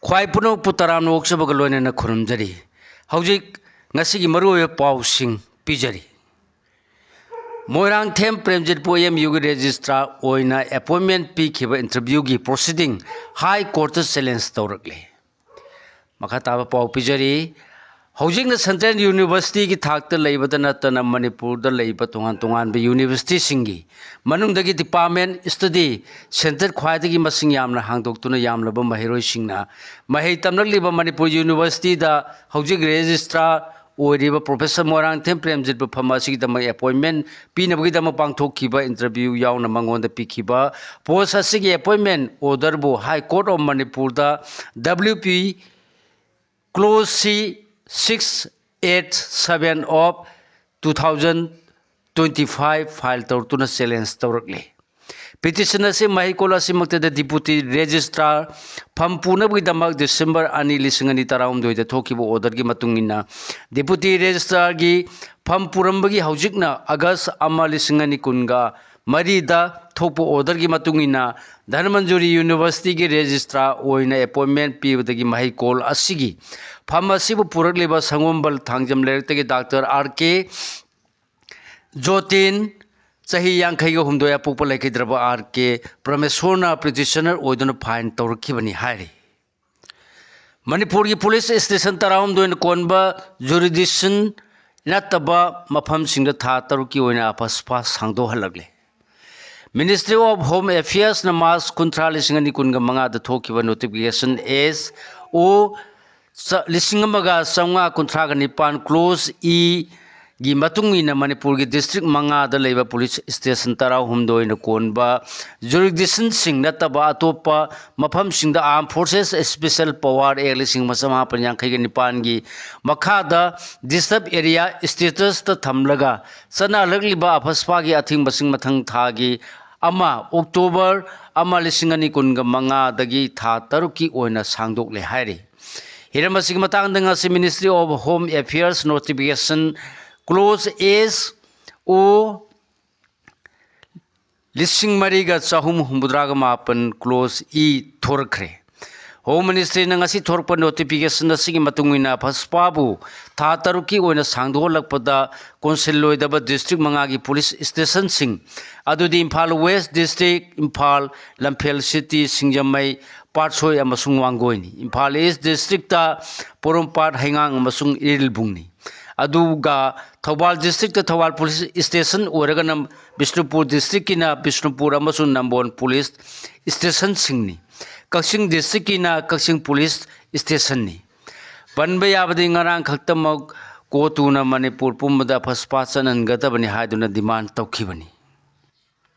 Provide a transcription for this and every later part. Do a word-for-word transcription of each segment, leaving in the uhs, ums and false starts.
ꯈ꯭ꯋꯥꯏ ꯄꯨꯝꯅꯃꯛꯄꯨ ꯇꯔꯥꯝꯅ ꯑꯣꯛꯆꯕꯒ ꯂꯣꯏꯅꯅ ꯈꯨꯔꯨꯝꯖꯔꯤ꯫ ꯍꯧꯖꯤꯛ ꯉꯁꯤꯒꯤ ꯃꯔꯨꯑꯣꯏꯕ ꯄꯥꯎꯁꯤꯡ ꯄꯤꯖꯔꯤ꯫ ꯃꯣꯏꯔꯥꯡꯊꯦꯝ ꯄ꯭ꯔꯦꯝꯖꯤꯠꯄꯨ ꯑꯦꯝ ꯌꯨꯒꯤ ꯔꯦꯖꯤꯁꯇ꯭ꯔꯥꯔ ꯑꯣꯏꯅ ꯑꯦꯄꯣꯏꯟꯃꯦꯟ ꯄꯤꯈꯤꯕ ꯏꯟꯇꯔꯚ꯭ꯌꯨꯒꯤ ꯄ꯭ꯔꯣꯁꯤꯗꯤꯡ ꯍꯥꯏ ꯀꯣꯔꯠꯇ ꯆꯦꯂꯦꯟꯖ ꯇꯧꯔꯛꯂꯦ꯫ ꯃꯈꯥ ꯇꯥꯕ ꯄꯥꯎ ꯄꯤꯖꯔꯤ꯫ ꯍꯧꯖꯤꯛꯅ ꯁꯦꯟꯇ꯭ꯔꯦꯜ ꯌꯨꯅꯤꯚꯔꯁꯤꯇꯤꯒꯤ ꯊꯥꯛꯇ ꯂꯩꯕꯗ ꯅꯠꯇꯅ ꯃꯅꯤꯄꯨꯔꯗ ꯂꯩꯕ ꯇꯣꯉꯥꯟ ꯇꯣꯉꯥꯟꯕ ꯌꯨꯅꯤꯚꯔꯁꯤꯇꯤꯁꯤꯡꯒꯤ ꯃꯅꯨꯡꯗꯒꯤ ꯗꯤꯄꯥꯔꯠꯃꯦꯟ ꯁ꯭ꯇꯗꯤ ꯁꯦꯟꯇꯔ ꯈ꯭ꯋꯥꯏꯗꯒꯤ ꯃꯁꯤꯡ ꯌꯥꯝꯅ ꯍꯥꯡꯗꯣꯛꯇꯨꯅ ꯌꯥꯝꯂꯕ ꯃꯍꯩꯔꯣꯏꯁꯤꯡꯅ ꯃꯍꯩ ꯇꯝꯂꯛꯂꯤꯕ ꯃꯅꯤꯄꯨꯔ ꯌꯨꯅꯤꯚꯔꯁꯤꯇꯤꯗ ꯍꯧꯖꯤꯛ ꯔꯦꯖꯤꯁꯇ꯭ꯔꯥꯔ ꯑꯣꯏꯔꯤꯕ ꯄ꯭ꯔꯣꯐꯦꯁꯔ ꯃꯣꯏꯔꯥꯡꯊꯦꯝ ꯄ꯭ꯔꯦꯝꯖꯤꯠꯄꯨ ꯐꯝ ꯑꯁꯤꯒꯤꯗꯃꯛ ꯑꯦꯄꯣꯏꯟꯃꯦꯟ ꯄꯤꯅꯕꯒꯤꯗꯃꯛ ꯄꯥꯡꯊꯣꯛꯈꯤꯕ ꯏꯟꯇꯔꯚ꯭ꯌꯨ ꯌꯥꯎꯅ ꯃꯉꯣꯟꯗ ꯄꯤꯈꯤꯕ ꯄꯣꯁ ꯑꯁꯤꯒꯤ ꯑꯦꯄꯣꯏꯟꯃꯦꯟ ꯑꯣꯔꯗꯔꯕꯨ ꯍꯥꯏ ꯀꯣꯔꯠ ꯑꯣꯐ ꯃꯅꯤꯄꯨꯔꯗ W P clause C six eight seven of two thousand twenty five file ꯇꯧꯔꯛꯇꯨꯅ ꯆꯦꯂꯦꯟꯖ ꯇꯧꯔꯛꯂꯤ꯫ ꯄꯤꯇꯤꯁꯟ ꯑꯁꯤ ꯃꯍꯩꯀꯣꯜ ꯑꯁꯤꯃꯛꯇꯗ ꯗꯤꯄꯨꯇꯤ ꯔꯦꯖꯤꯁꯇ꯭ꯔꯥꯔ ꯐꯝ ꯄꯨꯅꯕꯒꯤꯗꯃꯛ ꯗꯤꯁꯦꯝꯕꯔ ꯑꯅꯤ, ꯂꯤꯁꯤꯡ ꯑꯅꯤ ꯇꯔꯥꯍꯨꯝꯗꯣꯏꯗ ꯊꯣꯛꯈꯤꯕ ꯑꯣꯔꯗꯔꯒꯤ ꯃꯇꯨꯡ ꯏꯟꯅ ꯗꯤꯄꯨꯇꯤ ꯔꯦꯖꯤꯁꯇ꯭ꯔꯥꯔꯒꯤ ꯐꯝ ꯄꯨꯔꯝꯕꯒꯤ ꯍꯧꯖꯤꯛꯅ ꯑꯥꯒꯁ ꯑꯃ, ꯂꯤꯁꯤꯡ ꯑꯅꯤ ꯀꯨꯟꯒ ꯃꯔꯤꯗ ꯊꯣꯛꯄ ꯑꯣꯔꯗꯔꯒꯤ ꯃꯇꯨꯡ ꯏꯟꯅ ꯙꯅꯃꯟꯖꯨꯔꯤ ꯌꯨꯅꯤꯚꯔꯁꯤꯇꯤꯒꯤ ꯔꯦꯖꯤꯁꯇ꯭ꯔꯥꯔ ꯑꯣꯏꯅ ꯑꯦꯄꯣꯏꯟꯃꯦꯟ ꯄꯤꯕꯗꯒꯤ ꯃꯍꯩꯀꯣꯜ ꯑꯁꯤꯒꯤ ꯐꯝ ꯑꯁꯤꯕꯨ ꯄꯨꯔꯛꯂꯤꯕ ꯁꯪꯒꯣꯝꯕꯜ ꯊꯥꯡꯖꯝ ꯂꯩꯔꯛꯇꯒꯤ ꯗꯥꯛꯇꯔ ꯑꯥꯔ ꯀꯦ ꯖꯣꯇꯤꯟ, ꯆꯍꯤ ꯌꯥꯡꯈꯩꯒ ꯍꯨꯝꯗꯣꯏ ꯑꯄꯣꯛꯄ ꯂꯩꯈꯤꯗ꯭ꯔꯕ ꯑꯥꯔ ꯀꯦ ꯄ꯭ꯔꯃꯦꯁꯣꯔꯅ ꯄꯤꯇꯤꯁꯅꯔ ꯑꯣꯏꯗꯨꯅ ꯐꯥꯏꯜ ꯇꯧꯔꯛꯈꯤꯕꯅꯤ ꯍꯥꯏꯔꯤ꯫ ꯃꯅꯤꯄꯨꯔꯒꯤ ꯄꯨꯂꯤꯁ ꯁ꯭ꯇꯦꯁꯟ ꯇꯔꯥꯍꯨꯝꯗꯣꯏꯅ ꯀꯣꯟꯕ ꯖꯨꯔꯤꯗꯤꯛꯁꯟ ꯅꯠꯇꯕ ꯃꯐꯝꯁꯤꯡꯗ ꯊꯥ ꯇꯔꯨꯛꯀꯤ ꯑꯣꯏꯅ ꯑꯐꯁꯄꯥ ꯁꯥꯡꯗꯣꯛꯍꯜꯂꯛꯂꯦ꯫ Ministry of Home Affairsꯅ ꯃꯥꯔꯆ ꯀꯨꯟꯊ꯭ꯔꯥ, ꯂꯤꯁꯤꯡ ꯑꯅꯤ ꯀꯨꯟꯒ ꯃꯉꯥꯗ ꯊꯣꯛꯈꯤꯕ ꯅꯣꯇꯤꯐꯤꯀꯦꯁꯟ S O ꯆ-, ꯂꯤꯁꯤꯡ ꯑꯃꯒ ꯆꯥꯝꯃꯉꯥ ꯀꯨꯟꯊ꯭ꯔꯥꯒ ꯅꯤꯄꯥꯟ, ꯀ꯭ꯂꯣꯖ E ꯒꯤ ꯃꯇꯨꯡ ꯏꯟꯅ ꯃꯅꯤꯄꯨꯔꯒꯤ ꯗꯤꯁꯇ꯭ꯔꯤꯛ ꯃꯉꯥꯗ ꯂꯩꯕ ꯄꯨꯂꯤꯁ ꯁ꯭ꯇꯦꯁꯟ ꯇꯔꯥꯍꯨꯝꯗꯣꯏꯅ ꯀꯣꯟꯕ ꯖꯨꯔꯤꯗꯤꯛꯁꯟꯁꯤꯡ ꯅꯠꯇꯕ ꯑꯇꯣꯞꯄ ꯃꯐꯝꯁꯤꯡꯗ Armed Forces Special Power Act ꯂꯤꯁꯤꯡ ꯑꯃ ꯆꯥꯃꯥꯄꯟ ꯌꯥꯡꯈꯩꯒ ꯅꯤꯄꯥꯟꯒꯤ ꯃꯈꯥꯗ ꯗꯤꯁꯇꯔꯕ ꯑꯦꯔꯤꯌꯥ ꯁ꯭ꯇꯦꯇꯁꯇ ꯊꯝꯂꯒ ꯆꯠꯅꯍꯜꯂꯛꯂꯤꯕ ꯑꯐꯁꯄꯥꯒꯤ ꯑꯊꯤꯡꯕꯁꯤꯡ ꯃꯊꯪ ꯊꯥꯒꯤ ꯑꯃ, ꯑꯣꯛꯇꯣꯕꯔ ꯑꯃ, ꯂꯤꯁꯤꯡ ꯑꯅꯤ ꯀꯨꯟꯒ ꯃꯉꯥꯗꯒꯤ ꯊꯥ ꯇꯔꯨꯛꯀꯤ ꯑꯣꯏꯅ ꯁꯥꯡꯗꯣꯛꯂꯦ ꯍꯥꯏꯔꯤ꯫ ꯍꯤꯔꯝ ꯑꯁꯤꯒꯤ ꯃꯇꯥꯡꯗ ꯉꯁꯤ Ministry of Home Affairs notification clause S O ꯂꯤꯁꯤꯡ ꯃꯔꯤꯒ ꯆꯍꯨꯝ ꯍꯨꯝꯐꯨꯇꯔꯥꯒ ꯃꯥꯄꯟ, ꯀ꯭ꯂꯣꯖ E ꯊꯣꯔꯛꯈ꯭ꯔꯦ꯫ Home Ministryꯅ ꯉꯁꯤ ꯊꯣꯔꯛꯄ notification ꯑꯁꯤꯒꯤ ꯃꯇꯨꯡ ꯏꯟꯅ ꯐꯁꯄꯥꯕꯨ ꯊꯥ ꯇꯔꯨꯛꯀꯤ ꯑꯣꯏꯅ ꯁꯥꯡꯗꯣꯛꯍꯜꯂꯛꯄꯗ ꯀꯣꯟꯁꯤꯜꯂꯣꯏꯗꯕ district ꯃꯉꯥꯒꯤ police stationꯁꯤꯡ ꯑꯗꯨꯗꯤ Imphal West District, Imphal, ꯂꯝꯐꯦꯜ City, ꯁꯤꯡꯖꯃꯩ, ꯄꯥꯠꯁꯣꯏ ꯑꯃꯁꯨꯡ ꯋꯥꯡꯒꯣꯏꯅꯤ꯫ ꯏꯝꯐꯥꯜ East Districtꯇ ꯄꯣꯔꯣꯝꯄꯥꯠ, ꯍꯩꯉꯥꯡ ꯑꯃꯁꯨꯡ ꯏꯔꯤꯜꯕꯨꯡꯅꯤ꯫ ꯑꯗꯨꯒ ꯊꯧꯕꯥꯜ Districtꯇ ꯊꯧꯕꯥꯜ police station ꯑꯣꯏꯔꯒꯅ ꯕꯤꯁꯅꯨꯄꯨꯔ Districtꯀꯤꯅ ꯕꯤꯁꯅꯨꯄꯨꯔ ꯑꯃꯁꯨꯡ ꯅꯝꯕꯣꯜ police stationꯁꯤꯡꯅꯤ꯫ ꯀꯛꯆꯤꯡ Districtꯀꯤꯅ ꯀꯛꯆꯤꯡ police stationꯅꯤ꯫ ꯄꯟꯕ ꯌꯥꯕꯗꯤ ꯉꯔꯥꯡ ꯈꯛꯇꯃꯛ ꯀꯣꯇꯨꯅ ꯃꯅꯤꯄꯨꯔ ꯄꯨꯝꯕꯗ ꯐꯁꯄꯥ ꯆꯠꯍꯟꯒꯗꯕꯅꯤ ꯍꯥꯏꯗꯨꯅ demand ꯇꯧꯈꯤꯕꯅꯤ꯫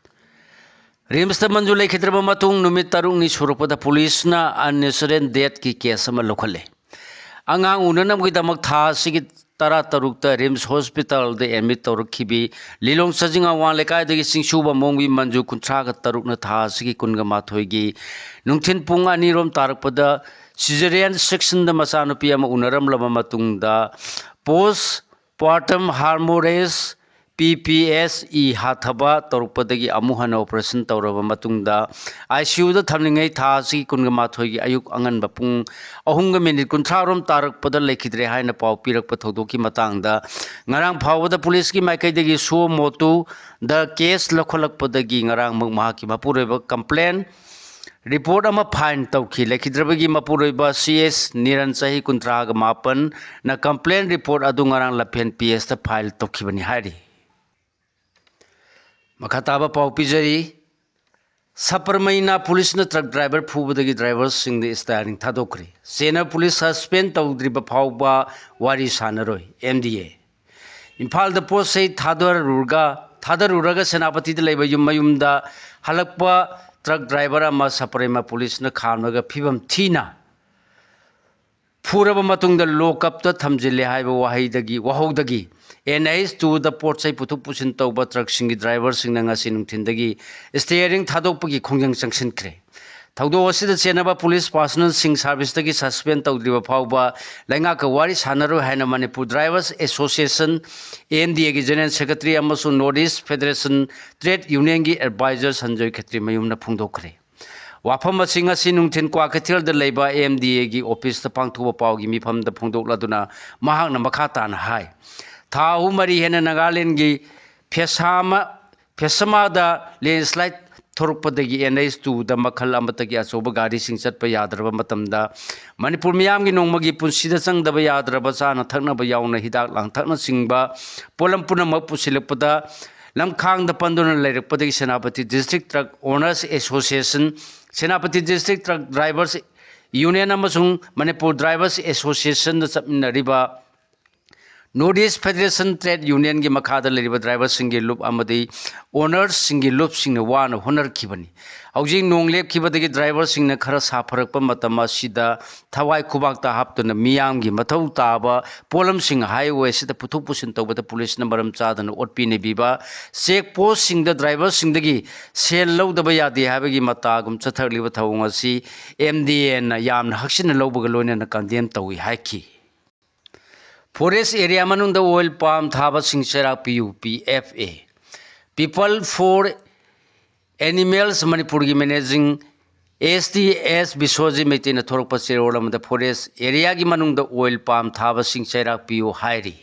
RIMSꯇ ꯃꯟꯖꯨ ꯂꯩꯈꯤꯗ꯭ꯔꯕ ꯃꯇꯨꯡ ꯅꯨꯃꯤꯠ ꯇꯔꯨꯛꯅꯤ ꯁꯨꯔꯛꯄꯗ policeꯅ unnatural deathꯀꯤ case ꯑꯃ ꯂꯧꯈꯠꯂꯦ꯫ ꯑꯉꯥꯡ ꯎꯅꯅꯕꯒꯤꯗꯃꯛ ꯊꯥ ꯑꯁꯤꯒꯤ ꯇꯔꯥ ꯇꯔꯨꯛꯇ RIMS hospitalꯗ admit ꯇꯧꯔꯛꯈꯤꯕꯤ ꯂꯤꯂꯣꯡ ꯆꯥꯖꯤꯡ ꯑꯋꯥꯡ ꯂꯩꯀꯥꯏꯗꯒꯤ ꯆꯤꯡꯁꯨꯕ ꯃꯣꯡꯕꯤ ꯃꯟꯖꯨ ꯀꯨꯟꯊ꯭ꯔꯥꯒ ꯇꯔꯨꯛꯅ ꯊꯥ ꯑꯁꯤꯒꯤ ꯀꯨꯟꯒ ꯃꯥꯊꯣꯏꯒꯤ ꯅꯨꯡꯊꯤꯜ ꯄꯨꯡ ꯑꯅꯤꯔꯣꯝ ꯇꯥꯔꯛꯄꯗ cesarean sectionꯗ ꯃꯆꯥꯅꯨꯄꯤ ꯑꯃ ꯎꯅꯔꯝꯂꯕ ꯃꯇꯨꯡꯗ post partum hemorrhage, PPHE, ꯍꯥꯊꯕ ꯇꯧꯔꯛꯄꯗꯒꯤ ꯑꯃꯨꯛ ꯍꯟꯅ operation ꯇꯧꯔꯕ ꯃꯇꯨꯡꯗ ICUꯗ ꯊꯝꯂꯤꯉꯩ ꯊꯥ ꯑꯁꯤꯒꯤ ꯀꯨꯟꯒ ꯃꯥꯊꯣꯏꯒꯤ ꯑꯌꯨꯛ ꯑꯉꯟꯕ ꯄꯨꯡ ꯑꯍꯨꯝꯒ minute ꯀꯨꯟꯊ꯭ꯔꯥꯔꯣꯝ ꯇꯥꯔꯛꯄꯗ ꯂꯩꯈꯤꯗ꯭ꯔꯦ ꯍꯥꯏꯅ ꯄꯥꯎ ꯄꯤꯔꯛꯄ ꯊꯧꯗꯣꯛꯀꯤ ꯃꯇꯥꯡꯗ ꯉꯔꯥꯡ ꯐꯥꯎꯕꯗ policeꯀꯤ ꯃꯥꯏꯀꯩꯗꯒꯤ suo motu ꯗ case ꯂꯧꯈꯠꯂꯛꯄꯗꯒꯤ ꯉꯔꯥꯡꯃꯛ ꯃꯍꯥꯛꯀꯤ ꯃꯄꯨꯔꯣꯏꯕ complaint report ꯑꯃ file ꯇꯧꯈꯤ꯫ ꯂꯩꯈꯤꯗ꯭ꯔꯕꯒꯤ ꯃꯄꯨꯔꯣꯏꯕ ꯁꯤ ꯑꯦꯁ ꯅꯤꯔꯟ, ꯆꯍꯤ ꯀꯨꯟꯊ꯭ꯔꯥꯒ ꯃꯥꯄꯟꯅ complaint report ꯑꯗꯨ ꯉꯔꯥꯡ ꯂꯝꯐꯦꯜ ꯄꯤ ꯑꯦꯁꯇ file ꯇꯧꯈꯤꯕꯅꯤ ꯍꯥꯏꯔꯤ꯫ ꯃꯈꯥ ꯇꯥꯕ ꯄꯥꯎ ꯄꯤꯖꯔꯤ꯫ ꯁꯄꯔꯃꯩꯅ policeꯅ truck driver ꯐꯨꯕꯗꯒꯤ driverꯁꯤꯡꯗ steering ꯊꯥꯗꯣꯛꯈ꯭ꯔꯦ꯫ ꯆꯦꯟꯅꯕ police suspend ꯇꯧꯗ꯭ꯔꯤꯕ ꯐꯥꯎꯕ ꯋꯥꯔꯤ ꯁꯥꯟꯅꯔꯣꯏ, MDA꯫ ꯏꯝꯐꯥꯜꯗ ꯄꯣꯠ ꯆꯩ ꯊꯥꯗꯔꯨꯔꯒ, ꯊꯥꯗꯔꯨꯔꯒ ꯁꯦꯅꯥꯄꯇꯤꯗ ꯂꯩꯕ ꯌꯨꯝ ꯃꯌꯨꯝꯗ ꯍꯜꯂꯛꯄ truck driver ꯑꯃ ꯁꯄꯔꯃꯩ policeꯅ ꯈꯥꯝꯂꯒ ꯐꯤꯕꯝ ꯊꯤꯅ ꯐꯨꯔꯕ ꯃꯇꯨꯡꯗ lock upꯇ ꯊꯝꯖꯤꯜꯂꯦ ꯍꯥꯏꯕ ꯋꯥꯍꯩꯗꯒꯤ, ꯋꯥꯍꯧꯗꯒꯤ NH twoꯗ ꯄꯣꯠ ꯆꯩ ꯄꯨꯊꯣꯛ ꯄꯨꯁꯤꯟ ꯇꯧꯕ truckꯁꯤꯡꯒꯤ driverꯁꯤꯡꯅ ꯉꯁꯤ ꯅꯨꯡꯊꯤꯜꯗꯒꯤ steering ꯊꯥꯗꯣꯛꯄꯒꯤ ꯈꯣꯡꯖꯪ ꯆꯪꯁꯤꯟꯈ꯭ꯔꯦ꯫ ꯊꯧꯗꯣꯛ ꯑꯁꯤꯗ ꯆꯦꯟꯅꯕ police personnelꯁꯤꯡ serviceꯇꯒꯤ suspend ꯇꯧꯗ꯭ꯔꯤꯕ ꯐꯥꯎꯕ ꯂꯩꯉꯥꯛꯀ ꯋꯥꯔꯤ ꯁꯥꯟꯅꯔꯣꯏ ꯍꯥꯏꯅ Manipur Drivers Association, MDAꯒꯤ General Secretary ꯑꯃꯁꯨꯡ North East Federation Trade Unionꯒꯤ advisor Sanjoy ꯈꯦꯇ꯭ꯔꯤ ꯃꯌꯨꯝꯅ ꯐꯣꯡꯗꯣꯛꯈ꯭ꯔꯦ꯫ ꯋꯥꯐꯝ ꯑꯁꯤ ꯉꯁꯤ ꯅꯨꯡꯊꯤꯜ ꯀ꯭ꯋꯥꯀꯩꯊꯦꯜꯗ ꯂꯩꯕ ꯑꯦꯝ ꯗꯤ ꯑꯦꯒꯤ ꯑꯣꯐꯤꯁꯇ ꯄꯥꯡꯊꯣꯛꯄ ꯄꯥꯎꯒꯤ ꯃꯤꯐꯝꯗ ꯐꯣꯡꯗꯣꯛꯂꯗꯨꯅ ꯃꯍꯥꯛꯅ ꯃꯈꯥ ꯇꯥꯅ ꯍꯥꯏ, ꯊꯥ ꯑꯍꯨꯝ ꯃꯔꯤ ꯍꯦꯟꯅ ꯅꯥꯒꯥꯂꯦꯟꯒꯤ ꯐꯦꯁꯥꯃ ꯐꯦꯁꯃꯥꯗ ꯂꯦꯟꯁꯂꯥꯏꯠ ꯊꯣꯔꯛꯄꯗꯒꯤ ꯑꯦꯟ ꯑꯩꯆ ꯇꯨꯗ ꯃꯈꯜ ꯑꯃꯠꯇꯒꯤ ꯑꯆꯧꯕ ꯒꯥꯔꯤꯁꯤꯡ ꯆꯠꯄ ꯌꯥꯗ꯭ꯔꯕ ꯃꯇꯝꯗ, ꯃꯅꯤꯄꯨꯔ ꯃꯤꯌꯥꯝꯒꯤ ꯅꯣꯡꯃꯒꯤ ꯄꯨꯟꯁꯤꯗ ꯆꯪꯗꯕ ꯌꯥꯗ꯭ꯔꯕ ꯆꯥꯅ ꯊꯛꯅꯕ ꯌꯥꯎꯅ ꯍꯤꯗꯥꯛ ꯂꯥꯡꯊꯛꯅꯆꯤꯡꯕ ꯄꯣꯠꯂꯝ ꯄꯨꯝꯅꯃꯛ ꯄꯨꯁꯤꯜꯂꯛꯄꯗ ꯂꯝꯈꯥꯡꯗ ꯄꯟꯗꯨꯅ ꯂꯩꯔꯛꯄꯗꯒꯤ Senapati district truck owners association, Senapati district truck drivers union ꯑꯃꯁꯨꯡ ꯃꯅꯤꯄꯨꯔ ꯗ꯭ꯔꯥꯏꯚꯔꯁ ꯑꯦꯁꯣꯁꯤꯌꯦꯁꯟꯗ ꯆꯠꯃꯤꯟꯅꯔꯤꯕ ꯅꯣꯔꯠ ꯏꯁ ꯐꯦꯗꯔꯦꯁꯟ ꯇ꯭ꯔꯦꯗ ꯌꯨꯅꯤꯌꯟꯒꯤ ꯃꯈꯥꯗ ꯂꯩꯔꯤꯕ ꯗ꯭ꯔꯥꯏꯚꯔꯁꯤꯡꯒꯤ ꯂꯨꯞ ꯑꯃꯗꯤ ꯑꯣꯅꯔꯁꯁꯤꯡꯒꯤ ꯂꯨꯞꯁꯤꯡꯅ ꯋꯥꯅ ꯍꯣꯠꯅꯔꯛꯈꯤꯕꯅꯤ꯫ ꯍꯧꯖꯤꯛ ꯅꯣꯡ ꯂꯦꯞꯈꯤꯕꯗꯒꯤ ꯗ꯭ꯔꯥꯏꯚꯔꯁꯤꯡꯅ ꯈꯔ ꯁꯥꯐꯔꯛꯄ ꯃꯇꯝ ꯑꯁꯤꯗ ꯊꯋꯥꯏ ꯈꯨꯕꯥꯛꯇ ꯍꯥꯞꯇꯨꯅ ꯃꯤꯌꯥꯝꯒꯤ ꯃꯊꯧ ꯇꯥꯕ ꯄꯣꯠꯂꯝꯁꯤꯡ ꯍꯥꯏꯋꯦ ꯑꯁꯤꯗ ꯄꯨꯊꯣꯛ ꯄꯨꯁꯤꯟ ꯇꯧꯕꯗ ꯄꯨꯂꯤꯁꯅ ꯃꯔꯝ ꯆꯥꯗꯅ ꯑꯣꯠꯄꯤ ꯅꯩꯕꯤꯕ, ꯆꯦꯛ ꯄꯣꯁꯁꯤꯡꯗ ꯗ꯭ꯔꯥꯏꯚꯔꯁꯤꯡꯗꯒꯤ ꯁꯦꯜ ꯂꯧꯗꯕ ꯌꯥꯗꯦ ꯍꯥꯏꯕꯒꯤ ꯃꯇꯥꯒꯨꯝ ꯆꯠꯊꯔꯛꯂꯤꯕ ꯊꯧꯑꯣꯡ ꯑꯁꯤ ꯑꯦꯝ ꯗꯤ ꯑꯦꯅ ꯌꯥꯝꯅ ꯍꯛꯆꯤꯟꯅ ꯂꯧꯕꯒ ꯂꯣꯏꯅꯅ ꯀꯟꯗꯦꯝ ꯇꯧꯏ ꯍꯥꯏꯈꯤ꯫ ꯐꯣꯔꯦꯁ ꯑꯦꯔꯤꯌꯥ ꯃꯅꯨꯡꯗ ꯑꯣꯏꯜ ꯄꯥꯝ ꯊꯥꯕꯁꯤꯡ ꯆꯩꯔꯥꯛ ꯄꯤꯌꯨ, P F A. People for Animals ꯃꯅꯤꯄꯨꯔꯒꯤ ꯃꯦꯅꯦꯖꯤꯡ ꯑꯦꯁ ꯇꯤ ꯑꯦꯁ ꯕꯤꯁ꯭ꯋꯖꯤꯠ ꯃꯩꯇꯩꯅ ꯊꯣꯔꯛꯄ ꯆꯦꯔꯣꯜ ꯑꯃꯗ ꯐꯣꯔꯦꯁ ꯑꯦꯔꯤꯌꯥꯒꯤ ꯃꯅꯨꯡꯗ ꯑꯣꯏꯜ ꯄꯥꯝ ꯊꯥꯕꯁꯤꯡ ꯆꯩꯔꯥꯛ ꯄꯤꯌꯨ ꯍꯥꯏꯔꯤ꯫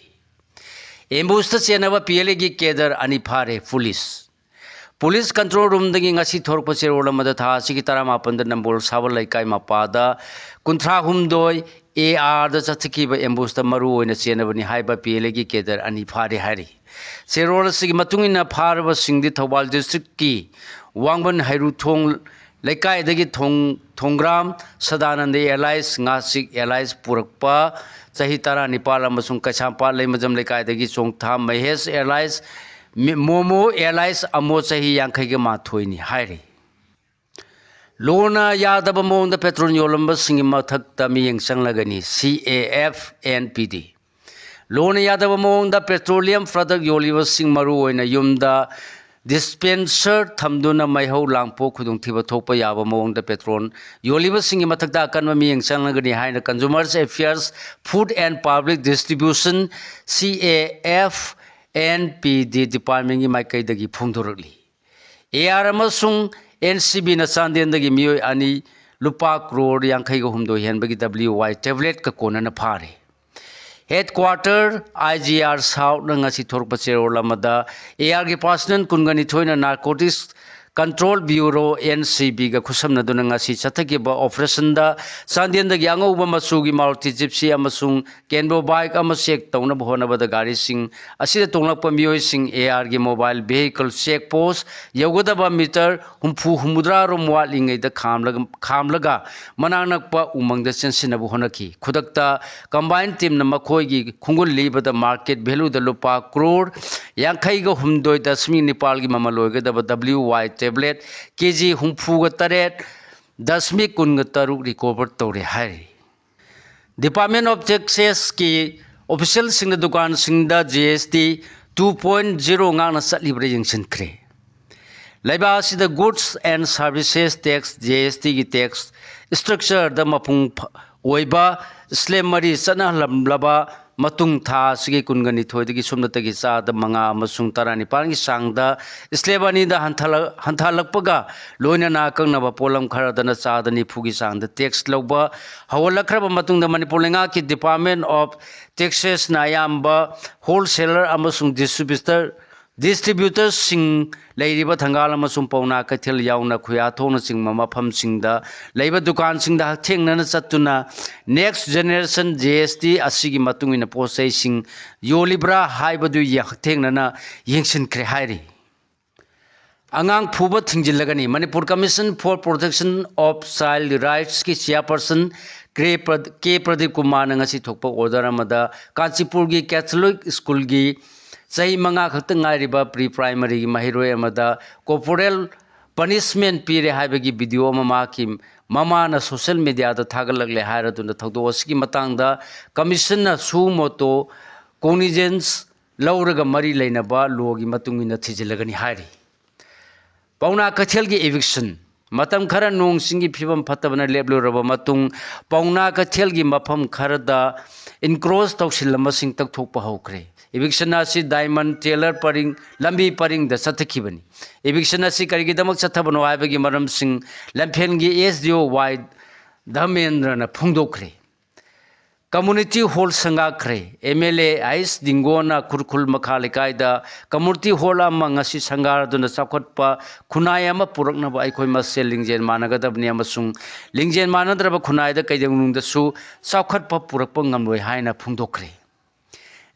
ꯑꯦꯝꯕꯨꯁꯇ ꯆꯦꯟꯅꯕ ꯄꯤ ꯑꯦꯜ ꯑꯦꯒꯤ ꯀꯦꯗꯔ ꯑꯅꯤ ꯐꯥꯔꯦ ꯄꯨꯂꯤꯁ꯫ ꯄꯨꯂꯤꯁ ꯀꯟꯇ꯭ꯔꯣꯜ ꯔꯨꯝꯗꯒꯤ ꯉꯁꯤ ꯊꯣꯔꯛꯄ ꯆꯦꯔꯣꯜ ꯑꯃꯗ ꯊꯥ ꯑꯁꯤꯒꯤ ꯇꯔꯥꯃꯥꯄꯟꯗ ꯅꯝꯕꯣꯜ ꯁꯥꯕ ꯂꯩꯀꯥꯏ ꯃꯄꯥꯗ ꯀꯨꯟꯊ꯭ꯔꯥ ꯍꯨꯝꯗꯣꯏ ꯑꯦ ꯑꯥꯔꯗ ꯆꯠꯊꯈꯤꯕ ꯑꯦꯝꯕꯨꯁꯇ ꯃꯔꯨ ꯑꯣꯏꯅ ꯆꯦꯟꯅꯕꯅꯤ ꯍꯥꯏꯕ ꯄꯤ ꯑꯦꯜ ꯑꯦꯒꯤ ꯀꯦꯗꯔ ꯑꯅꯤ ꯐꯥꯔꯦ ꯍꯥꯏꯔꯤ꯫ ꯆꯦꯔꯣꯜ ꯑꯁꯤꯒꯤ ꯃꯇꯨꯡ ꯏꯟꯅ ꯐꯥꯔꯕꯁꯤꯡꯗꯤ ꯊꯧꯕꯥꯜ ꯗꯤꯁꯇ꯭ꯔꯤꯛꯀꯤ ꯋꯥꯡꯕꯟ ꯍꯩꯔꯨꯊꯣꯡ ꯂꯩꯀꯥꯏꯗꯒꯤ ꯊꯣꯡ-, ꯊꯣꯡꯒ꯭ꯔꯥꯝ ꯁꯗꯥꯅꯟꯗ ꯑꯦꯂꯥꯏꯁ, ꯉꯥꯆꯤꯛ ꯑꯦꯂꯥꯏꯁ ꯄꯨꯔꯛꯄ ꯆꯍꯤ ꯇꯔꯥꯅꯤꯄꯥꯜ ꯑꯃꯁꯨꯡ ꯀꯩꯁꯥꯝꯄꯥꯠ ꯂꯩꯃꯖꯝ ꯂꯩꯀꯥꯏꯗꯒꯤ ꯆꯣꯡꯊꯥꯝ ꯃꯍꯦꯁ ꯑꯦꯂꯥꯏꯁ ꯃꯤ-, ꯃꯣꯃꯣ ꯑꯦꯂꯥꯏꯁ ꯑꯃꯣ ꯆꯍꯤ ꯌꯥꯡꯈꯩꯒ ꯃꯥꯊꯣꯏꯅꯤ ꯍꯥꯏꯔꯤ꯫ ꯂꯣꯅ ꯌꯥꯗꯕ ꯃꯑꯣꯡꯗ ꯄꯦꯇ꯭ꯔꯣꯜ ꯌꯣꯜꯂꯝꯕꯁꯤꯡꯒꯤ ꯃꯊꯛꯇ ꯃꯤꯠꯌꯦꯡ ꯆꯪꯂꯒꯅꯤ, ꯁꯤ ꯑꯦ ꯑꯦꯐ ꯑꯦꯟ ꯄꯤ ꯗꯤ꯫ ꯂꯣꯅ ꯌꯥꯗꯕ ꯃꯑꯣꯡꯗ ꯄꯦꯇ꯭ꯔꯣꯂꯤꯌꯝ ꯄ꯭ꯔꯗꯛ ꯌꯣꯜꯂꯤꯕꯁꯤꯡ ꯃꯔꯨꯑꯣꯏꯅ ꯌꯨꯝꯗ ꯗꯤꯁꯄꯦꯟꯁꯔ ꯊꯝꯗꯨꯅ ꯃꯩꯍꯧ ꯂꯥꯡꯄꯣꯛ ꯈꯨꯗꯣꯡꯊꯤꯕ ꯊꯣꯛꯄ ꯌꯥꯕ ꯃꯑꯣꯡꯗ ꯄꯦꯇ꯭ꯔꯣꯜ ꯌꯣꯜꯂꯤꯕꯁꯤꯡꯒꯤ ꯃꯊꯛꯇ ꯑꯀꯟꯕ ꯃꯤꯠꯌꯦꯡ ꯆꯪꯂꯒꯅꯤ ꯍꯥꯏꯅ consumers affairs, food and public distribution, C A F N P ꯗꯤ ꯗꯤꯄꯥꯔꯠꯃꯦꯟꯒꯤ ꯃꯥꯏꯀꯩꯗꯒꯤ ꯐꯣꯡꯗꯣꯔꯛꯂꯤ꯫ ꯑꯦ ꯑꯥꯔ ꯑꯃꯁꯨꯡ ꯑꯦꯟ ꯁꯤ ꯕꯤꯅ ꯆꯥꯟꯗꯦꯜꯗꯒꯤ ꯃꯤꯑꯣꯏ ꯑꯅꯤ ꯂꯨꯄꯥ ꯀ꯭ꯔꯣꯔ ꯌꯥꯡꯈꯩꯒ ꯍꯨꯝꯗꯣꯏ ꯍꯦꯟꯕꯒꯤ ꯗꯕ꯭ꯂꯤꯌꯨ ꯋꯥꯏ ꯇꯦꯕ꯭ꯂꯦꯠꯀ ꯀꯣꯟꯅꯅ ꯐꯥꯔꯦ꯫ ꯍꯦꯗꯀ꯭ꯋꯥꯇꯔ ꯑꯥꯏ ꯖꯤ ꯑꯥꯔ ꯁꯥꯎꯠꯅ ꯉꯁꯤ ꯊꯣꯔꯛꯄ ꯆꯦꯔꯣꯜ ꯑꯃꯗ, ꯑꯦ ꯑꯥꯔꯒꯤ ꯄꯥꯔꯁꯅꯦꯜ ꯀꯨꯟꯒ ꯅꯤꯊꯣꯏꯅ narcotics control bureau, N C ꯕꯤꯒ ꯈꯨꯠꯁꯝꯅꯗꯨꯅ ꯉꯁꯤ ꯆꯠꯊꯈꯤꯕ ꯑꯣꯄꯔꯦꯁꯟꯗ ꯆꯥꯟꯗꯦꯜꯗꯒꯤ ꯑꯉꯧꯕ ꯃꯆꯨꯒꯤ ꯃꯥꯔꯨꯇꯤ ꯖꯤꯞꯁꯤ ꯑꯃꯁꯨꯡ ꯀꯦꯟꯕꯣ ꯕꯥꯏꯛ ꯑꯃ ꯆꯦꯛ ꯇꯧꯅꯕ ꯍꯣꯠꯅꯕꯗ ꯒꯥꯔꯤꯁꯤꯡ ꯑꯁꯤꯗ ꯇꯣꯡꯂꯛꯄ ꯃꯤꯑꯣꯏꯁꯤꯡ ꯑꯦ ꯑꯥꯔꯒꯤ ꯃꯣꯕꯥꯏꯜ ꯚꯦꯍꯤꯀꯜ ꯆꯦꯛ ꯄꯣꯁ ꯌꯧꯒꯗꯕ ꯃꯤꯇꯔ ꯍꯨꯝꯐꯨ ꯍꯨꯝꯐꯨꯇꯔꯥꯔꯣꯝ ꯋꯥꯠꯂꯤꯉꯩꯗ ꯈꯥꯝꯂꯒ, ꯈꯥꯝꯂꯒ ꯃꯅꯥꯛ ꯅꯛꯄ ꯎꯃꯪꯗ ꯆꯦꯟꯁꯤꯟꯅꯕ ꯍꯣꯠꯅꯈꯤ꯫ ꯈꯨꯗꯛꯇ ꯀꯝꯕꯥꯏꯟ ꯇꯤꯝꯅ ꯃꯈꯣꯏꯒꯤ ꯈꯣꯡꯒꯨꯜ ꯂꯤꯕꯗ ꯃꯥꯔꯀꯦꯠ ꯚꯦꯂꯨꯗ ꯂꯨꯄꯥ ꯀ꯭ꯔꯣꯔ ꯌꯥꯡꯈꯩꯒ ꯍꯨꯝꯗꯣꯏ ꯗꯁꯃꯤꯛ ꯅꯤꯄꯥꯜꯒꯤ ꯃꯃꯜ ꯑꯣꯏꯒꯗꯕ ꯗꯕ꯭ꯂꯤꯌꯨ ꯋꯥꯏ ꯇꯦꯕ꯭ꯂꯦꯠ ꯀꯦ ꯖꯤ ꯍꯨꯝꯐꯨꯒ ꯇꯔꯦꯠ ꯗꯁꯃꯤꯛ ꯀꯨꯟꯒ ꯇꯔꯨꯛ ꯔꯤꯀꯣꯚꯔ ꯇꯧꯔꯦ ꯍꯥꯏꯔꯤ꯫ Department of Taxesꯀꯤ ꯑꯣꯐꯤꯁꯤꯌꯦꯜꯁꯤꯡꯅ ꯗꯨꯀꯥꯟꯁꯤꯡꯗ G S T two point zero ꯉꯥꯛꯅ ꯆꯠꯂꯤꯕ꯭ꯔꯥ ꯌꯦꯡꯁꯤꯟꯈ꯭ꯔꯦ꯫ ꯂꯩꯕꯥꯛ ꯑꯁꯤꯗ Goods and Services Tax, G S ꯇꯤꯒꯤ ꯇꯦꯛꯁ ꯁ꯭ꯇ꯭ꯔꯛꯆꯔꯗ ꯃꯄꯨꯡ ꯐ-, ꯑꯣꯏꯕ ꯁ꯭ꯂꯦꯕ ꯃꯔꯤ ꯆꯠꯅꯍꯜꯂꯝꯂꯕ ꯃꯇꯨꯡ, ꯊꯥ ꯑꯁꯤꯒꯤ ꯀꯨꯟꯒ ꯅꯤꯊꯣꯏꯗꯒꯤ ꯁꯨꯞꯅꯇꯒꯤ ꯆꯥꯗ ꯃꯉꯥ ꯑꯃꯁꯨꯡ ꯇꯔꯥꯅꯤꯄꯥꯟꯒꯤ ꯆꯥꯡꯗ ꯁ꯭ꯂꯦꯕ ꯑꯅꯤꯗ ꯍꯟꯊꯂ-, ꯍꯟꯊꯍꯜꯂꯛꯄꯒ ꯂꯣꯏꯅꯅ ꯑꯀꯛꯅꯕ ꯄꯣꯠꯂꯝ ꯈꯔꯗꯅ ꯆꯥꯗ ꯅꯤꯐꯨꯒꯤ ꯆꯥꯡꯗ ꯇꯦꯛꯁ ꯂꯧꯕ ꯍꯧꯍꯜꯂꯛꯈ꯭ꯔꯕ ꯃꯇꯨꯡꯗ, ꯃꯅꯤꯄꯨꯔ ꯂꯩꯉꯥꯛꯀꯤ Department of Taxesꯅ ꯑꯌꯥꯝꯕ ꯍꯣꯜꯁꯦꯂꯔ ꯑꯃꯁꯨꯡ ꯗꯤꯁꯇ꯭ꯔꯤꯕ꯭ꯌꯨꯇꯔ, ꯗꯤꯁꯇ꯭ꯔꯤꯕ꯭ꯌꯨꯇꯔꯁꯤꯡ ꯂꯩꯔꯤꯕ ꯊꯪꯒꯥꯜ ꯑꯃꯁꯨꯡ ꯄꯥꯎꯅꯥ ꯀꯩꯊꯦꯜ ꯌꯥꯎꯅ ꯈꯨꯌꯥꯊꯣꯡꯅꯆꯤꯡꯕ ꯃꯐꯝꯁꯤꯡꯗ ꯂꯩꯕ ꯗꯨꯀꯥꯟꯁꯤꯡꯗ ꯍꯛꯊꯦꯡꯅꯅ ꯆꯠꯇꯨꯅ next generation G S T ꯑꯁꯤꯒꯤ ꯃꯇꯨꯡ ꯏꯟꯅ ꯄꯣꯠ ꯆꯩꯁꯤꯡ ꯌꯣꯜꯂꯤꯕ꯭ꯔꯥ ꯍꯥꯏꯕꯗꯨ ꯌꯦ-, ꯍꯛꯊꯦꯡꯅꯅ ꯌꯦꯡꯁꯤꯟꯈ꯭ꯔꯦ ꯍꯥꯏꯔꯤ꯫ ꯑꯉꯥꯡ ꯐꯨꯕ ꯊꯤꯡꯖꯤꯜꯂꯒꯅꯤ꯫ Manipur Commission for Protection of Child Rightsꯀꯤ chairperson ꯀꯦ ꯄ꯭ꯔ-, ꯀꯦ ꯄ꯭ꯔꯗꯤꯞ ꯀꯨꯃꯥꯔꯅ ꯉꯁꯤ ꯊꯣꯛꯄ order ꯑꯃꯗ ꯀꯥꯟꯆꯤꯄꯨꯔꯒꯤ ꯀꯦꯊꯣꯂꯤꯛ ꯁ꯭ꯀꯨꯜꯒꯤ ꯆꯍꯤ ꯃꯉꯥ ꯈꯛꯇ ꯉꯥꯏꯔꯤꯕ pre primaryꯒꯤ ꯃꯍꯩꯔꯣꯏ ꯑꯃꯗ corporal punishment ꯄꯤꯔꯦ ꯍꯥꯏꯕꯒꯤ video ꯑꯃ ꯃꯍꯥꯛꯀꯤ ꯃꯃꯥꯅ social mediaꯗ ꯊꯥꯒꯠꯂꯛꯂꯦ ꯍꯥꯏꯔꯗꯨꯅ ꯊꯧꯗꯣꯛ ꯑꯁꯤꯒꯤ ꯃꯇꯥꯡꯗ commissionꯅ suo motu cognizance ꯂꯧꯔꯒ ꯃꯔꯤ ꯂꯩꯅꯕ lawꯒꯤ ꯃꯇꯨꯡ ꯏꯟꯅ ꯊꯤꯖꯤꯜꯂꯒꯅꯤ ꯍꯥꯏꯔꯤ꯫ ꯄꯥꯎꯅꯥ ꯀꯩꯊꯦꯜꯒꯤ eviction꯫ ꯃꯇꯝ ꯈꯔ ꯅꯣꯡ ꯆꯤꯡꯒꯤ ꯐꯤꯕꯝ ꯐꯠꯇꯕꯅ ꯂꯦꯞꯂꯨꯔꯕ ꯃꯇꯨꯡ, ꯄꯥꯎꯅꯥ ꯀꯩꯊꯦꯜꯒꯤ ꯃꯐꯝ ꯈꯔꯗ ꯏꯟꯀ꯭ꯔꯣꯁ ꯇꯧꯁꯤꯜꯂꯝꯕꯁꯤꯡ ꯇꯛꯊꯣꯛꯄ ꯍꯧꯈ꯭ꯔꯦ꯫ ꯏꯚꯤꯛꯁꯟ ꯑꯁꯤ ꯗꯥꯏꯃꯟ ꯇꯦꯂꯔ ꯄꯔꯤꯡ, ꯂꯝꯕꯤ ꯄꯔꯤꯡꯗ ꯆꯠꯊꯈꯤꯕꯅꯤ꯫ ꯏꯚꯤꯛꯁꯟ ꯑꯁꯤ ꯀꯔꯤꯒꯤꯗꯃꯛ ꯆꯠꯊꯕꯅꯣ ꯍꯥꯏꯕꯒꯤ ꯃꯔꯝꯁꯤꯡ ꯂꯝꯐꯦꯜꯒꯤ ꯑꯦꯁ ꯗꯤ ꯑꯣ ꯋꯥꯏ ꯙꯔꯃꯦꯟꯗ꯭ꯔꯅ ꯐꯣꯡꯗꯣꯛꯈ꯭ꯔꯦ꯫ ꯀꯝꯃꯨꯅꯤꯇꯤ ꯍꯣꯜ ꯁꯪꯒꯥꯈ꯭ꯔꯦ꯫ ꯑꯦꯝ ꯑꯦꯜ ꯑꯦ ꯑꯥꯏꯁ ꯗꯤꯡꯒꯣꯅ ꯈꯨꯔꯈꯨꯜ ꯃꯈꯥ ꯂꯩꯀꯥꯏꯗ ꯀꯝꯃꯨꯅꯤꯇꯤ ꯍꯣꯜ ꯑꯃ ꯉꯁꯤ ꯁꯪꯒꯥꯔꯗꯨꯅ ꯆꯥꯎꯈꯠꯄ ꯈꯨꯟꯅꯥꯏ ꯑꯃ ꯄꯨꯔꯛꯅꯕ ꯑꯩꯈꯣꯏ ꯃꯁꯦꯜ ꯂꯤꯡꯖꯦꯜ ꯃꯥꯟꯅꯒꯗꯕꯅꯤ ꯑꯃꯁꯨꯡ ꯂꯤꯡꯖꯦꯜ ꯃꯥꯟꯅꯗ꯭ꯔꯕ ꯈꯨꯟꯅꯥꯏꯗ ꯀꯩꯗꯧꯅꯨꯡꯗꯁꯨ ꯆꯥꯎꯈꯠꯄ ꯄꯨꯔꯛꯄ ꯉꯝꯂꯣꯏ ꯍꯥꯏꯅ ꯐꯣꯡꯗꯣꯛꯈ꯭ꯔꯦ꯫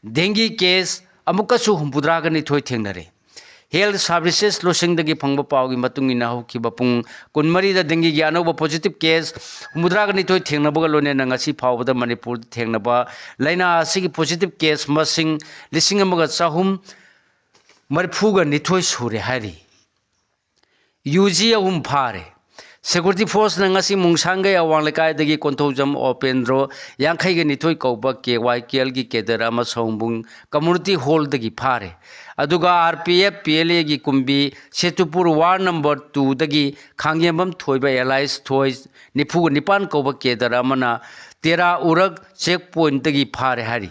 ꯗꯦꯡꯒꯤ ꯀꯦꯁ ꯑꯃꯨꯛꯀꯁꯨ ꯍꯨꯝꯐꯨꯇꯔꯥꯒ ꯅꯤꯊꯣꯏ ꯊꯦꯡꯅꯔꯦ꯫ ꯍꯦꯜꯊ ꯁꯥꯔꯚꯤꯁꯦꯁ ꯂꯣꯏꯁꯪꯗꯒꯤ ꯐꯪꯕ ꯄꯥꯎꯒꯤ ꯃꯇꯨꯡ ꯏꯟꯅ, ꯍꯧꯈꯤꯕ ꯄꯨꯡ ꯀꯨꯟꯃꯔꯤꯗ ꯗꯦꯡꯒꯤꯒꯤ ꯑꯅꯧꯕ ꯄꯣꯖꯤꯇꯤꯚ ꯀꯦꯁ ꯍꯨꯝꯐꯨꯇꯔꯥꯒ ꯅꯤꯊꯣꯏ ꯊꯦꯡꯅꯕꯒ ꯂꯣꯏꯅꯅ ꯉꯁꯤ ꯐꯥꯎꯕꯗ ꯃꯅꯤꯄꯨꯔꯗ ꯊꯦꯡꯅꯕ ꯂꯥꯏꯅꯥ ꯑꯁꯤꯒꯤ ꯄꯣꯖꯤꯇꯤꯚ ꯀꯦꯁ ꯃꯁꯤꯡ ꯂꯤꯁꯤꯡ ꯑꯃꯒ ꯆꯍꯨꯝ ꯃꯔꯤꯐꯨꯒ ꯅꯤꯊꯣꯏ ꯁꯨꯔꯦ ꯍꯥꯏꯔꯤ꯫ ꯌꯨ ꯖꯤ ꯑꯍꯨꯝ ꯐꯥꯔꯦ꯫ ꯁꯦꯀ꯭ꯌꯨꯔꯤꯇꯤ ꯐꯣꯔꯁꯅ ꯉꯁꯤ ꯃꯨꯡꯁꯥꯡꯒꯩ ꯑꯋꯥꯡ ꯂꯩꯀꯥꯏꯗꯒꯤ ꯀꯣꯟꯊꯧꯖꯝ ꯑꯣꯄꯦꯟꯗ꯭ꯔꯣ ꯌꯥꯡꯈꯩꯒ ꯅꯤꯊꯣꯏ ꯀꯧꯕ ꯀꯦ ꯋꯥꯏ ꯀꯦ ꯑꯦꯜꯒꯤ ꯀꯦꯗꯔ ꯑꯃ ꯁꯑꯣꯝꯕꯨꯡ ꯀꯝꯃꯨꯅꯤꯇꯤ ꯍꯣꯜꯗꯒꯤ ꯐꯥꯔꯦ꯫ ꯑꯗꯨꯒ R P F, P L ꯑꯦꯒꯤ ꯀꯨꯝꯕꯤ ꯁꯦꯇꯨꯄꯨꯔ ꯋꯥꯔꯗ ꯅꯝꯕꯔ ꯇꯨꯗꯒꯤ ꯈꯥꯡꯖꯦꯝꯕꯝ ꯊꯣꯏꯕ ꯑꯦꯂꯥꯏꯁ ꯊꯣꯏ ꯅꯤꯐꯨꯒ ꯅꯤꯄꯥꯟ ꯀꯧꯕ ꯀꯦꯗꯔ ꯑꯃꯅ ꯇꯦꯔꯥ ꯎꯔꯛ ꯆꯦꯛ ꯄꯣꯏꯟꯠꯇꯒꯤ ꯐꯥꯔꯦ ꯍꯥꯏꯔꯤ꯫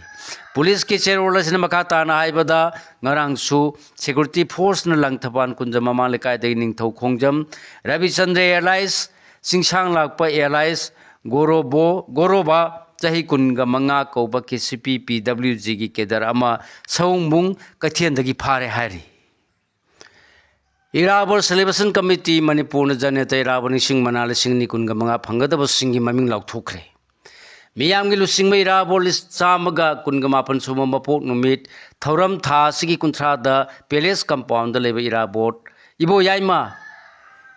ꯄꯨꯂꯤꯁꯀꯤ ꯆꯦꯔꯣꯜ ꯑꯁꯤꯅ ꯃꯈꯥ ꯇꯥꯅ ꯍꯥꯏꯕꯗ, ꯉꯔꯥꯡꯁꯨ ꯁꯦꯀ꯭ꯌꯨꯔꯤꯇꯤ ꯐꯣꯔꯁꯅ ꯂꯪꯊꯕꯥꯜ ꯀꯨꯟꯖꯝ ꯃꯃꯥꯡ ꯂꯩꯀꯥꯏꯗꯒꯤ ꯅꯤꯡꯊꯧ ꯈꯣꯡꯖꯝ, ꯔꯕꯤꯆꯟꯗ꯭ꯔ ꯑꯦꯂꯥꯏꯁ, ꯆꯤꯡꯁꯥꯡ ꯂꯥꯛꯄ ꯑꯦꯂꯥꯏꯁ, ꯒꯣꯔꯣꯕꯣ, ꯒꯣꯔꯣꯕꯥ, ꯆꯍꯤ ꯀꯨꯟꯒ ꯃꯉꯥ ꯀꯧꯕ ꯀꯦ ꯁꯤ ꯄꯤ ꯄꯤ ꯗꯕ꯭ꯂꯤꯎ ꯖꯤꯒꯤ ꯀꯦꯗꯔ ꯑꯃ ꯁꯑꯣꯝꯕꯨꯡ ꯀꯩꯊꯦꯜꯗꯒꯤ ꯐꯥꯔꯦ ꯍꯥꯏꯔꯤ꯫ ꯏꯔꯥꯕꯣꯠ ꯁꯦꯂꯦꯕ꯭ꯔꯦꯁꯟ ꯀꯃꯤꯇꯤ ꯃꯅꯤꯄꯨꯔꯅ ꯖꯅꯅꯦꯇꯥ ꯏꯔꯥꯕꯣꯠ ꯅꯤꯡꯁꯤꯡ ꯃꯅꯥ ꯂꯤꯁꯤꯡ ꯑꯅꯤ ꯀꯨꯟꯒ ꯃꯉꯥ ꯐꯪꯒꯗꯕꯁꯤꯡꯒꯤ ꯃꯃꯤꯡ ꯂꯥꯎꯊꯣꯛꯈ꯭ꯔꯦ꯫ ꯃꯤꯌꯥꯝꯒꯤ ꯂꯨꯆꯤꯡꯕ ꯏꯔꯥꯕꯣꯠ ꯂꯤꯁ ꯆꯥꯝꯃꯒ ꯀꯨꯟꯒ ꯃꯥꯄꯟ ꯁꯨꯕ ꯃꯄꯣꯛ ꯅꯨꯃꯤꯠ ꯊꯧꯔꯝ ꯊꯥ ꯑꯁꯤꯒꯤ ꯀꯨꯟꯊ꯭ꯔꯥꯗ ꯄꯦꯂꯦꯁ ꯀꯝꯄꯥꯎꯟꯗ ꯂꯩꯕ ꯏꯔꯥꯕꯣꯠ ꯏꯕꯣ ꯌꯥꯏꯃ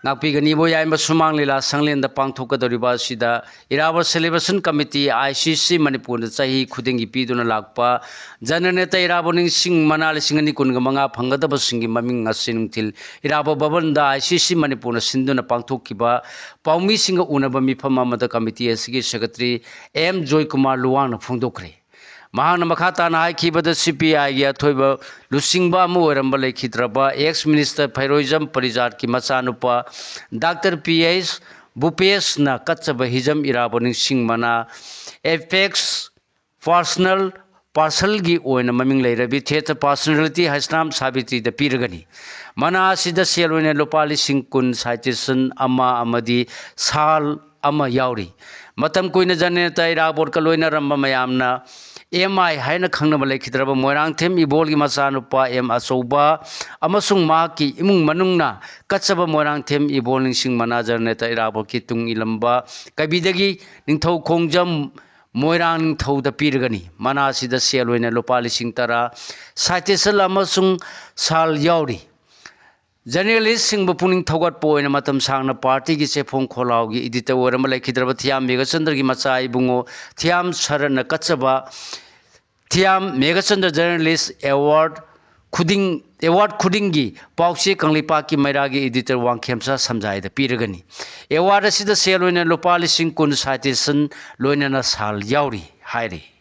ꯉꯥꯛꯄꯤꯒꯅꯤ꯫ ꯏꯕꯣ ꯌꯥꯏꯃ ꯁꯨꯃꯥꯡ ꯂꯤꯂꯥ ꯁꯪꯂꯦꯟꯗ ꯄꯥꯡꯊꯣꯛꯀꯗꯧꯔꯤꯕ ꯑꯁꯤꯗ ꯏꯔꯥꯕꯣꯠ ꯁꯦꯂꯦꯕ꯭ꯔꯦꯁꯟ ꯀꯃꯤꯇꯤ, ꯑꯥꯏ ꯁꯤ ꯁꯤ, ꯃꯅꯤꯄꯨꯔꯅ ꯆꯍꯤ ꯈꯨꯗꯤꯡꯒꯤ ꯄꯤꯗꯨꯅ ꯂꯥꯛꯄ ꯖꯅꯅꯦꯇꯥ ꯏꯔꯥꯕꯣꯠ ꯅꯤꯡꯁꯤꯡ ꯃꯅꯥ ꯂꯤꯁꯤꯡ ꯑꯅꯤ ꯀꯨꯟꯒ ꯃꯉꯥ ꯐꯪꯒꯗꯕꯁꯤꯡꯒꯤ ꯃꯃꯤꯡ ꯉꯁꯤ ꯅꯨꯡꯊꯤꯜ ꯏꯔꯥꯕꯣꯠ ꯚꯕꯟꯗ ꯑꯥꯏ ꯁꯤ ꯁꯤ ꯃꯅꯤꯄꯨꯔꯅ ꯁꯤꯟꯗꯨꯅ ꯄꯥꯡꯊꯣꯛꯈꯤꯕ ꯄꯥꯎꯃꯤꯁꯤꯡꯒ ꯎꯅꯕ ꯃꯤꯐꯝ ꯑꯃꯗ ꯀꯃꯤꯇꯤ ꯑꯁꯤꯒꯤ ꯁꯦꯀ꯭ꯔꯦꯇꯔꯤ ꯑꯦꯝ ꯖꯣꯏꯀꯨꯃꯥꯔ ꯂꯨꯋꯥꯡꯅ ꯐꯣꯡꯗꯣꯛꯈ꯭ꯔꯦ꯫ ꯃꯍꯥꯛꯅ ꯃꯈꯥ ꯇꯥꯅ ꯍꯥꯏꯈꯤꯕꯗ, ꯁꯤ ꯄꯤ ꯑꯥꯏꯒꯤ ꯑꯊꯣꯏꯕ ꯂꯨꯆꯤꯡꯕ ꯑꯃ ꯑꯣꯏꯔꯝꯕ ꯂꯩꯈꯤꯗ꯭ꯔꯕ ex minister ꯐꯩꯔꯣꯏꯖꯝ ꯄꯔꯤꯖꯥꯠꯀꯤ ꯃꯆꯥꯅꯨꯄꯥ doctor P H ꯚꯨꯄꯦꯁꯅ ꯀꯠꯆꯕ Hijam Irabot ꯅꯤꯡꯁꯤꯡ ꯃꯅꯥ apex personal parcelꯒꯤ ꯑꯣꯏꯅ ꯃꯃꯤꯡ ꯂꯩꯔꯕꯤ theatre personality ꯍꯩꯁꯅꯥꯝ ꯁꯥꯕꯤꯇ꯭ꯔꯤꯗ ꯄꯤꯔꯒꯅꯤ꯫ ꯃꯅꯥ ꯑꯁꯤꯗ ꯁꯦꯜ ꯑꯣꯏꯅ ꯂꯨꯄꯥ ꯂꯤꯁꯤꯡ ꯀꯨꯟ, citation ꯑꯃ ꯑꯃꯗꯤ ꯁꯥꯜ ꯑꯃ ꯌꯥꯎꯔꯤ꯫ ꯃꯇꯝ ꯀꯨꯏꯅ ꯖꯅꯦꯇꯥ ꯏꯔꯥꯕꯣꯠꯀ ꯂꯣꯏꯅꯔꯝꯕ ꯃꯌꯥꯝꯅ ꯑꯦꯝ ꯑꯥꯏ ꯍꯥꯏꯅ ꯈꯪꯅꯕ ꯂꯩꯈꯤꯗ꯭ꯔꯕ ꯃꯣꯏꯔꯥꯡꯊꯦꯝ ꯏꯕꯣꯜꯒꯤ ꯃꯆꯥꯅꯨꯄꯥ ꯑꯦꯝ ꯑꯆꯧꯕ ꯑꯃꯁꯨꯡ ꯃꯍꯥꯛꯀꯤ ꯏꯃꯨꯡ ꯃꯅꯨꯡꯅ ꯀꯠꯆꯕ ꯃꯣꯏꯔꯥꯡꯊꯦꯝ ꯏꯕꯣꯜ ꯅꯤꯡꯁꯤꯡ ꯃꯅꯥ ꯖꯅꯦꯇꯥ ꯏꯔꯥꯕꯣꯠꯀꯤ ꯇꯨꯡ ꯏꯂꯝꯕ ꯀꯕꯤꯗꯒꯤ ꯅꯤꯡꯊꯧ ꯈꯣꯡꯖꯝ ꯃꯣꯏꯔꯥꯡ ꯅꯤꯡꯊꯧꯗ ꯄꯤꯔꯒꯅꯤ꯫ ꯃꯅꯥ ꯑꯁꯤꯗ ꯁꯦꯜ ꯑꯣꯏꯅ ꯂꯨꯄꯥ ꯂꯤꯁꯤꯡ ꯇꯔꯥ, citation ꯑꯃꯁꯨꯡ ꯁꯥꯜ ꯌꯥꯎꯔꯤ꯫ Journalistꯁꯤꯡꯕꯨ ꯄꯨꯛꯅꯤꯡ ꯊꯧꯒꯠꯄ ꯑꯣꯏꯅ ꯃꯇꯝ ꯁꯥꯡꯅ partyꯒꯤ ꯆꯦꯐꯣꯡ ꯈꯣꯜꯂꯥꯎꯒꯤ editor ꯑꯣꯏꯔꯝꯕ ꯂꯩꯈꯤꯗ꯭ꯔꯕ ꯊꯤꯌꯥꯝ ꯃꯦꯘꯆꯟꯗ꯭ꯔꯒꯤ ꯃꯆꯥ ꯏꯕꯨꯡꯉꯣ ꯊꯤꯌꯥꯝ ꯁꯔꯠꯅ ꯀꯠꯆꯕ ꯊꯤꯌꯥꯝ ꯃꯦꯘꯆꯟꯗ꯭ꯔ journalist award ꯈꯨꯗꯤꯡ, award ꯈꯨꯗꯤꯡꯒꯤ ꯄꯥꯎꯆꯦ ꯀꯪꯂꯩꯄꯥꯛꯀꯤ ꯃꯩꯔꯥꯒꯤ editor ꯋꯥꯡꯈꯦꯝꯆꯥ ꯁꯝꯖꯥꯏꯗ ꯄꯤꯔꯒꯅꯤ꯫ Award ꯑꯁꯤꯗ ꯁꯦꯜ ꯑꯣꯏꯅ ꯂꯨꯄꯥ ꯂꯤꯁꯤꯡ ꯀꯨꯟ, citation ꯂꯣꯏꯅꯅ ꯁꯥꯜ ꯌꯥꯎꯔꯤ ꯍꯥꯏꯔꯤ꯫